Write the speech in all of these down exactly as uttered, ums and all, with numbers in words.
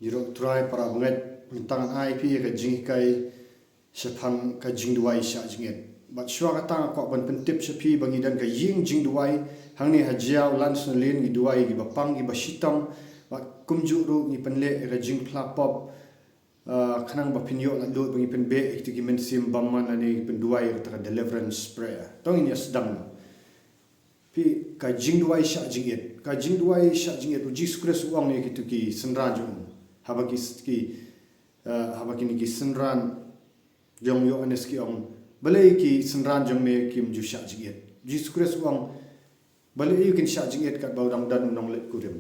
Ngi ruh Trai para bangeit, mynta ngan ai phi ka jinghikai shaphang ka jingduwai shah jingit. Bad shuwa kata nga kwah ban pyntip sha phi ba ngi don ka ïing jingduwai, hangne ha Jaïaw Lansonalane ngi duwai ïa kiba pang kiba shitom, bad kumjuh ruh ngi pynleh ïa ka jingphla pop, ah, khnang ba phin ïoh laitluid ba ngi pynbeh ïa kito ki mynsiem bymman lane pynduwai ïa kata ka deliverance prayer. To ngin ïa sdang noh. Phi, ka jingduwai shah jingit. Ka jingduwai shah jingit, U Jisu Khrist u ong ïa kito ki synran jong u. Haba ki s-, ki, eh, haba kine ki synran jong u Ïoannis ki ong, balei ki synran jong me kim ju shah jingit? U Jisu Khrist u ong, balei aïu kin shah jingit katba u dang don u nongleit kurim?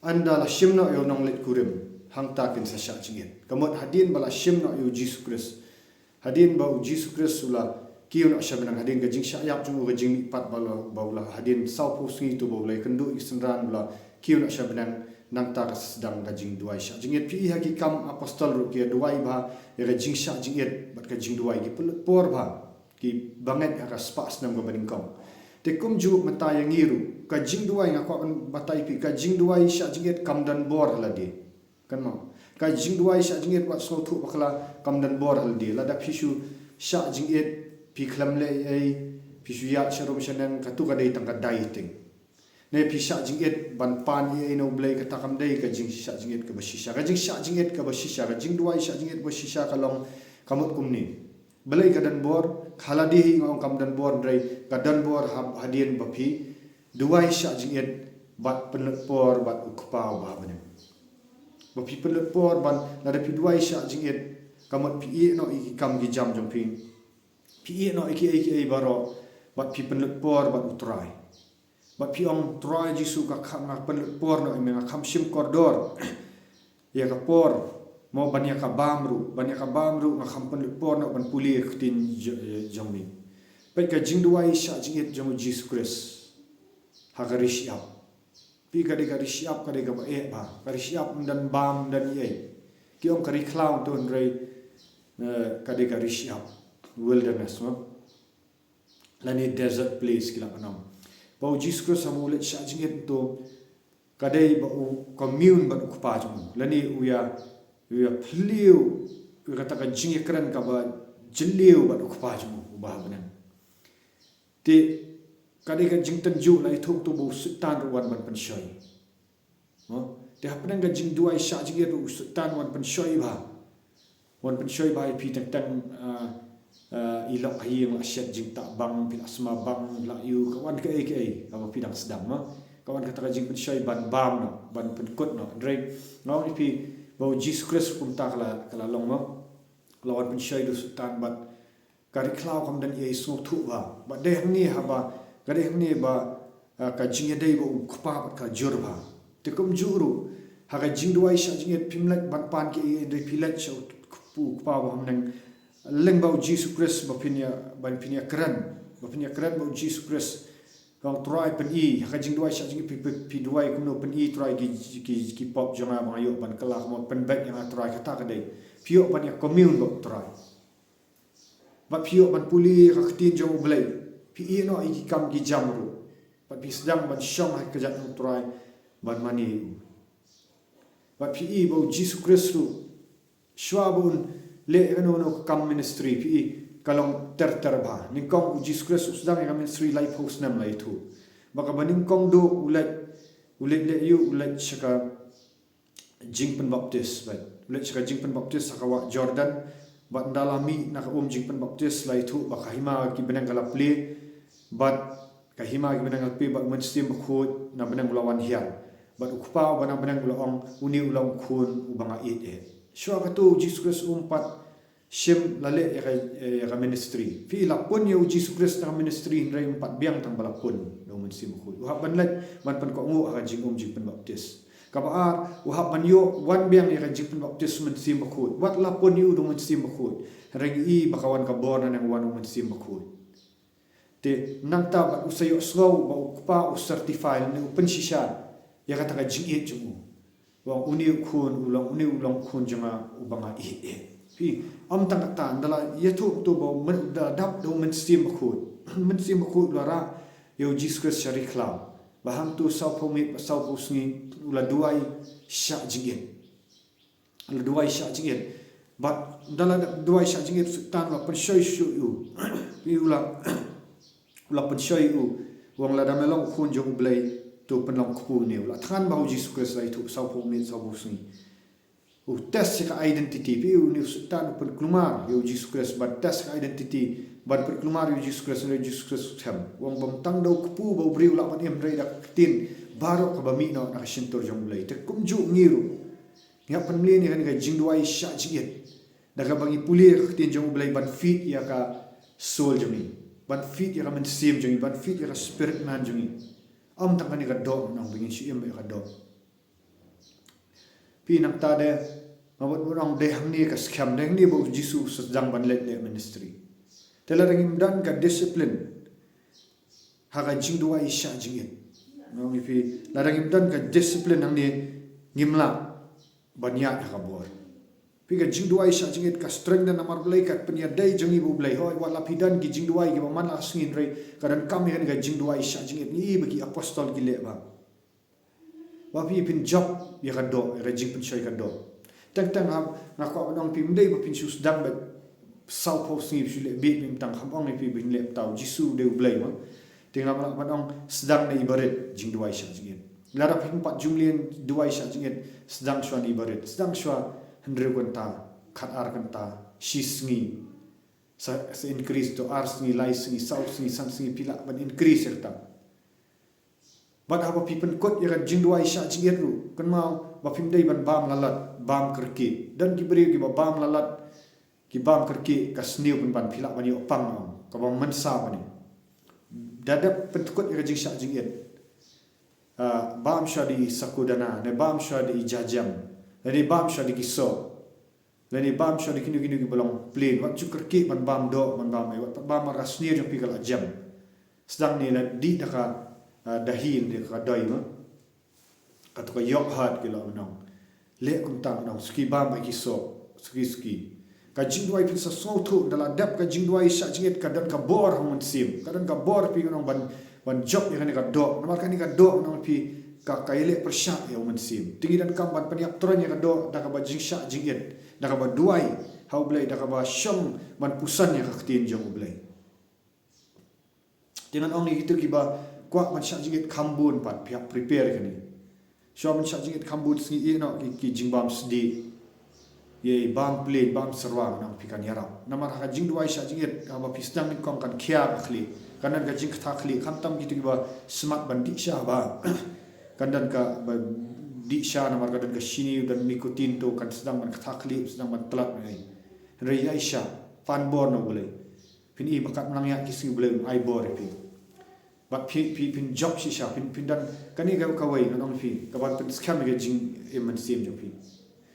Ynda la shim noh ïa u nongleit kurim, hangta kin sa shah jingit. Ka mut hadien ba la shim noh ïa U Jisu Khrist, hadien ba U Jisu Khrist u la kiew noh sha bneng, hadien ka jingshah ïap jong u, ka jingmihpat ba la, ba u la, hadien sawphew sngi to ba u la ïakynduh ïa ki synran, u la kiew noh sha bneng, nangta ka sdang ka jingduwai shah jingit. Phi i ha Ki Kam Apostol ruh ki ïa duwai bha ïa ka jingshah jingit bad ka jingduwai, ki pynlut por bha, ki bangeit ha ka spah snem kaba nyngkong. Te kumjuh mynta ïa ngi ruh, ka jingduwai, nga kwah ban batai phi, ka jingduwai shah jingit kam don bor ha lade. Kan mo? Ka jingduwai shah jingit wat sngewthuh bakla, kam don bor ha lade. Lada phi shu shah jingit, phi khlem leh ei ei, phi shu ïaid sharum shaneng, kato ka dei tang ka dieting. Ne phi shah jingit ban pan ei ei na U Blei, kata kam dei ka jingshah jingit kaba shisha. Ka jingshah jingit kaba shisha, ka jingduwai shah jingit kaba shisha ka long ka mut kumne. Balei ka don bor? Ha lade hi nga ong kam don bor, hynrei ka don bor ha, hadien ba phi duwai shah jingit bad pynlut por bad U Kpa uba ha bneng. Ba phi pynlut por bad lada phi duwai shah jingit, ka mut phi ïeh noh ïa ki kam ki jam jong phi. Phi ïeh noh ïa kiei kiei baroh bad phi pynlut por bad U Trai. Bad phi ong, Trai Jisu, ka kha-, nga pynlut por noh ïa me, nga kham shim kordor ïa ka por, mo, ban ïa ka bam ruh, ban ïa ka bam ruh nga kham pynlut por noh ban pule ïa ka ktien jo-, jong me. Peit ka jingduwai shah jingit jong U Jisu Khrist ha ka ri shyiap. Phi, ka dei ka ri shyiap, ka dei kaba eh bha. Ka ri shyiap ym don bam, ym don ei ei. Ki ong ka ri khlaw to, hynrei, eh, ka dei ka ri shyiap, wilderness, mo. Lane desert place ki lah ban ong. Ba U Jisu Khrist haba u leit shah jingit to, ka dei ba u commune bad U Kpa jong u. Lane u ïa, u ïa phylliew, u ïa kata ka jingïakren kaba jylliew bad U Kpa jong u uba ha bneng. Te ka dei ka jingtynjuh, la ïathuh to ba u Soitan ruh wan ban pynshoi. Mo? Te hapdeng ka jingduwai shah jingit ruh u Soitan wan pynshoi bha. Wan pynshoi bha ïa phi teng teng, ah, ah, i lok ha ïing la shet jingtah bang, phi la sma bang, la ïoh, ka wan kaei kaei kaba phi dang sdang, mo. Ka wan kata ka jingpynshoi ban bam noh, ban pynkut noh. Hynrei nga ong ïa phi ba U Jisu Khrist kumta ka la, ka la long, mo. Ka la wan pynshoi da u Soitan bad ka ri khlaw kam don ei ei, sngewthuh bha. Bad dei hangne haba, ka dei hangne ba, ah, ka jingïadei bad U Kpa bad ka jur bha. Te kumjuh ruh, ha ka jingduwai shah jingit phim leit ban pan kiei ei, hynrei phi leit sha U Kpa uba ha bneng. Lyngngoh bad U Jisu Khrist ba phin ïa, ba phin ïakren, ba phin ïakren bad U Jisu Khrist. Ka ong, Trai, pyni, ha ka jingduwai shah jingit phi, phi, phi duwai kumno, pyni Trai ki, ki, ki pop jong nga ba nga ïoh ban kylla, kumno pynbeit ïa nga Trai, kata ka dei. Phi ïoh ban ïa commune bad Trai. Bad phi ïoh ban pule ïa ka ktien jong U Blei. Phi ïeh noh ïa ki kam ki jam ruh. Bad phi sdang ban shong ha ka kjat jong U Trai ban mane ïa u. Bad phi i ba U Jisu Khrist ruh, shuwa ba un leh ïa kano kano ka kam ministry, phi i ka long ter ter bha. Nyngkong U Jisu Khrist u sdang ïa ka ministry laiphew snem, la ïathuh. Bad kaba nyngkong duh u leit, u leit leh ïa u, u leit sha ka jingpynbaptis, bad u leit sha ka jingpynbaptis ha ka wah Jordan, bad ynda la mih na ka um jingpynbaptis la ïathuh ba ka hima ki bneng ka la plie, bad ka hima ki bneng ka la plie, bad U Mynsiem Bakhuid na bneng u la wan hiar. Bad U Kpa uba na bneng u la ong, une u long U Khun uba nga ïeit eh. Shuwa kato U Jisu Khrist um pat shym la leh ïa ka, ïa ka ministry. Phi i, la pun ïa U Jisu Khrist na ka ministry, hynrei um pat biang tang ba la pun da U Mynsiem Bakhuid. U hap ban leit ban pynkohnguh ha ka jingum jingpynbaptis. Kaba ar, u hap ban ïoh wan biang ïa ka jingpynbaptis U Mynsiem Bakhuid. Wat la pun ïa u da U Mynsiem Bakhuid, hynrei ngi i ba ka wan ka bor nangne wan U Mynsiem Bakhuid. Te nangta bad u sa ïohsngew ba U Kpa u certify lane u pynshisha ïa kata ka jingïeit jong u. U ong, une U Khun u long, une u long U Khun jong nga uba nga ïeit eh. Phi, ym tang kata, ynda la ïathuh to ba u myn-, da dap da U Mynsiem Bakhuid. Mynsiem Bakhuid u la rah ïa U Jisu Khrist sha ri khlaw. Ba hangto sawphew miet bad sawphew sngi u la duwai shah jingit. la duwai shah jingit. Bad ynda la duwai shah jingit, Soitan u la pynshoi shuh ïa u. Ïa u la, u la pynshoi ïa u. U ong lada me long u khun jong U Blei, to pynlong kpu ïa une. U la thngan ba U Jisu Khrist la ïathuh sawphew miet sawphew sngi. U test ïa ka identity, phi, une u Soitan u pynkulmar ïa U Jisu Khrist ban test ïa ka identity, ban pynkulmar ïa U Jisu Khrist, ïa U Jisu Khrist u them. U ong ba ym tang da u kpu ba u briew u lah ban im, hynrei da ka ktien baroh kaba mih noh na ka shyntur jong U Blei. Te kumjuh ngi ruh ngi hap pynmlien ïa kane ka jingduwai shah jingit da kaba ngi pule ïa ka ktien jong U Blei ban feed ïa ka soul jong ngi, ban feed ïa ka mynsiem jong ngi, ban feed ïa ka spirit man jong ngi. Ym tang kane ka doh, nang ba ngin shu im ïa ka doh. Phi, nangta de, nga bad bad ong de hangne ka skhem, de hangne ba U Jisu u sdang ban leit leh ministry. Te lada ngim don ka discipline ha ka jingduwai shah jingit, nga ong ïa phi, lada ngim don ka discipline hangne, ngim lah ban ïaid ha ka bor. Phi, ka jingduwai shah jingit ka strengthen namar balei, ka pynïadei jong ngi bad U Blei. Hooid, wat la phi don ki jingduwai kiba man la ka sngi, hynrei ka donkam ïa kane ka jingduwai shah jingit. Ngi i ba ki apostol ki leh ba, ba phi pynjop ïa ka doh, ïa ka jingpynshoi ka doh. Teng teng ha, nga kwah ban ong phi, ym dei ba phin shu sdang beit sawphew sngi phi shu leh beit, ym tang, kham ong ïa phi ba phin leh beit, U Jisu u dei U Blei, ma. Te nga kwah ban ong, sdang na i barit jingduwai shah jingit. Lada phim pat ju mlien duwai shah jingit, sdang shuwa na i barit. Sdang shuwa hynriew kynta, khatar kynta, shi sngi. Sa, sa increase to ar sngi, lai sngi, saw sngi, san sngi, phi lah ban increase ïa kata. Bad haba phi pynkut ïa ka jingduwai shah jingit ruh, kynmaw ba phim dei ban bam lalat, bam kyrkieh. Don ki briew kiba bam lalat, ki bam kyrkieh, ka sniew pynban, phi lah ban ïoh pang, kaba mynsaw bha ne. Da dep pynkut ïa ka jingshah jingit, ah, bam shuwa da i sakuddana, ne bam shuwa da i jajem, ne bam shuwa da ki soh, lane bam shuwa da kino kino kiba long plain. Wat ju kyrkieh ban bam doh, ban bam ei, wat pat bam mar ka sniew jong phi ka la jem. Sdang ne la dih da ka, ah, da hi ne ka doi, ma. Kato ka yokhat ki la ong. Leh kumta, ong, suki bam ei ki soh, suki suki. Ka jingduwai, phin sa sngewthuh, ynda la dep ka jingduwai shah jingit, ka don ka bor ha u mynsiem. Ka don ka bor, phi, ong, ban, ban jop ïa kane ka doh. Namar kane ka doh, ong, phi, ka, ka ïaleh pyrshah ïa u mynsiem. Te ngi donkam ban pynïap tyrwa ïa ka doh da kaba jingshah jingit, da kaba duwai ha U Blei, da kaba shong ban puson ïa ka ktien jong U Blei. Te ngan ong ïa kito kiba kwah ban shah jingit, kham bun pat, phi hap prepare kane. Shuwa ban shah jingit kham bun sngi, ïeh noh ki, ki jingbam sdieh. Ïa, bam plain, bam syrwa, ngan ong phi, kan ïarap. Namar ha ka jingduwai shah jingit, haba phi sdang nyngkong, kan khia ka khlieh. Kan don ka jingkhatha khlieh, khamtam kito kiba smat ban dih sha, ba kan don kaba dih sha namar ka don ka shini, don nicotine, to kan sdang ban khatha khlieh, sdang ban tlot, hynrei ïai sha, pan bor na U Blei. Phin i ba katba nang ïaid ki sngi U Blei un ai bor ïa phi. Bad phi, phi, phin jop shisha, phin, phin don kane ka, kawei ngan ong phi, kaban pynskhem ïa ka jingim mynsiem jong phi.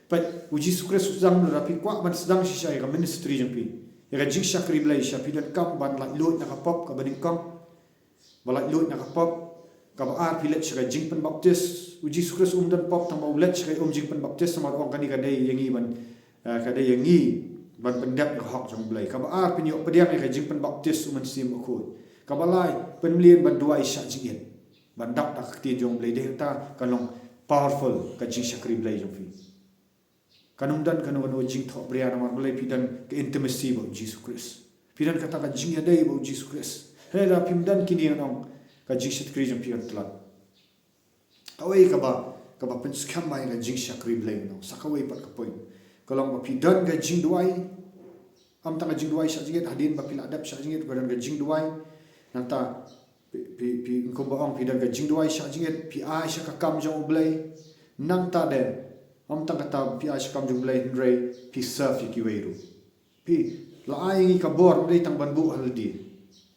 Peit, U Jisu Khrist u sdang, lada phi kwah ban sdang shisha ïa ka ministry jong phi, ïa ka jingshakri Blei shisha, phi donkam ban laitluid na ka pop kaba nyngkong. Ba laitluid na ka pop. Kaba ar, phi leit sha ka jingpynbaptis. U Jisu Khrist um don pop tang ba u leit sha ka um jingpynbaptis, namar u ong kane ka dei ïa ngi ban, eh, ka dei ïa ngi ban pyndep ïa ka hok jong U Blei. Kaba ar, phin ïoh pdiang ïa ka jingpynbaptis u Mynsiem Bakhuid. Kaba lai, pynmlien ban duwai shah jingit, ban dap da ka ktien jong U Blei. Dei kata kan long powerful ka jingshakri Blei jong phi. Kan ym don kano kano jingthohbria namar balei, phi don ka intimacy bad U Jisu Khrist. Phi don kata ka jingïadei bad U Jisu Khrist. Hynrei lada phim don kine, ngan ong, ka jingshakri jong phi kan tlot. Kawei kaba, kaba pynskhem ïa ka jingshakri Blei, ngan ong, sa kawei pat ka point, ka long ba phi don ka jingduwai. Ym tang ka jingduwai shah jingit, hadien ba phi la dep shah jingit, ka don ka jingduwai. Nangta phi, phi, phi, kumba ong, phi don ka jingduwai shah jingit, phi ai sha ka kam jong U Blei. Nangta de, ym tang kata phi ai sha ka kam jong U Blei, hynrei phi serve ïa kiwei ruh. Phi, la ai ïa ngi ka bor, ym dei tang ban buh ha lade,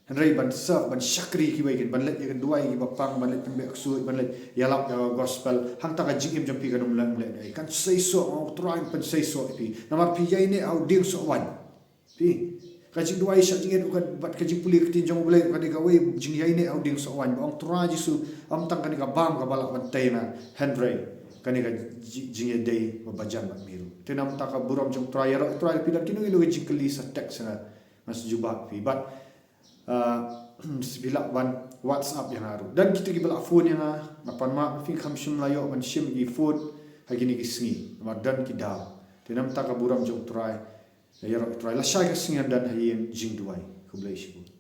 hynrei ban serve, ban shakri ïa kiwei kin, ban leit ïa ka duwai ïa kiba pang, ban leit pynbeh ksuid, ban leit ïalap ïa ka gospel. Hangta ka jingim jong phi kan ym leh, ym leh ei. Kan seisoh, ong, Trai un pynseisoh ïa phi. Namar phi ïaineh ha u dieng sohwaiñ. Phi, ka jingduwai shah jingit ruh ka, bad ka jingpule ka ktien jong U Blei ruh ka dei kawei jingïaineh ha u dieng sohwaiñ. Ba ong Trai Jisu, ym tang kane ka bam kaba lah ban tei na, hynrei kane ka ji-, jingïadei ba bajan bad me ruh. Te namar kata ka burom jong Trai, ïaroh Trai, phi don kino kino ki jingkylli, sa text sha nga, ngan sa jubab phi. Bad, ah, phi lah ban WhatsApp ïa nga ruh. Don kito kiba lah phone ïa nga, nga pan map, phi, kham shym la ïoh ban shim ki phone ha kine ki sngi. Namar don ki daw. Te namar ka burom jong U Trai, ïaroh U Trai, lashai ka sngi ngan don ha ïing jingduwai. Khublei shibun.